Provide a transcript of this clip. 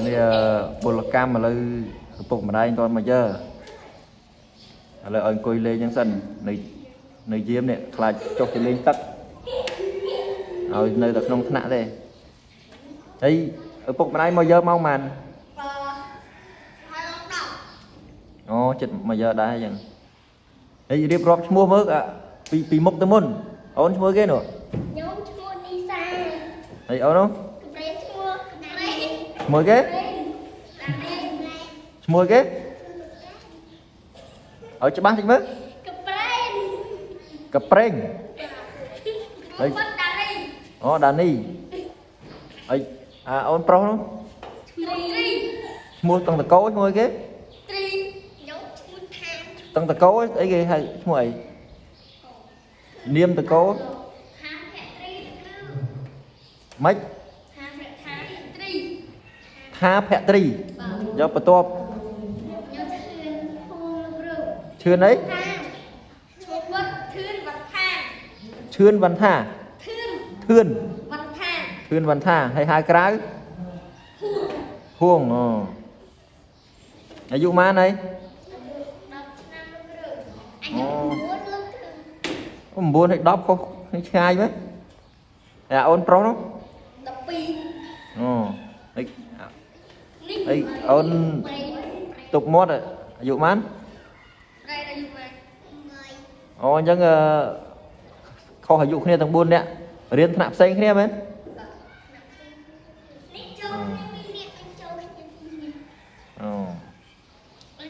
នេះពលកម្មឥឡូវឪពុកម្ដាយគាត់មកយើឥឡូវឲ្យអង្គុយលេងចឹងសិននៅនៅយាមនេះខ្លាចចុះទៅលេងទឹកឲ្យនៅតែក្នុងថ្នាក់ទេហើយឪពុកម្ដាយមកយើម៉ោងប៉ុន្មាន អឺហើយដល់ អូចិត្តមកយើដែរអញ្ចឹងហើយរៀបរាប់ឈ្មោះមើលអាពីពីមុខទៅមុនអូនឈ្មោះគេនោះ ខ្ញុំឈ្មោះនីសា ហើយអូននោះ កម្រេឈ្មោះកម្រេ ឈ្មោះគេឈ្មោះគេឲ្យច្បាស់តិចមើល កម្រេ កប្រេង ហើយដារី អូដានីហើយអាអូនប្រុសនោះ ឈ្មោះត្រី ឈ្មោះតឹងតកោឈ្មោះអីគេ ត្រីខ្ញុំឈ្មោះថា តឹងតកោអីគេហៅឈ្មោះអីនាមតកោ ហាភត្រីគឺ ម៉េច ហាភថាត្រី ថាភក្ត្រី បាទ យកបន្ទាប់ ខ្ញុំឈឿនភូមិគ្រូ ឈឿនអី ថាឈ្មោះវត្តធឿនវត្ថា ឈឿនវ៉ាន់ថា ធឿន ធឿន វត្ថា ធឿនវ៉ាន់ថាហើយហៅក្រៅ ភូមិ ហួងអូអាយុប៉ុន្មានហើយ 10ឆ្នាំលោកគ្រូអាយុ9លោកគ្រូ 9ហើយ10ខុសគ្នាឆ្ងាយមែនហើយអាអូនប្រុសនោះ 12 អូហើយ នេះ អីអូន ទុកមាត់អាយុប៉ុន្មាន ប្រែអាយុប៉ុន្មាន អូអញ្ចឹងអឺខុសអាយុគ្នាទាំង4នាក់រៀនថ្នាក់ផ្សេងគ្នាមែន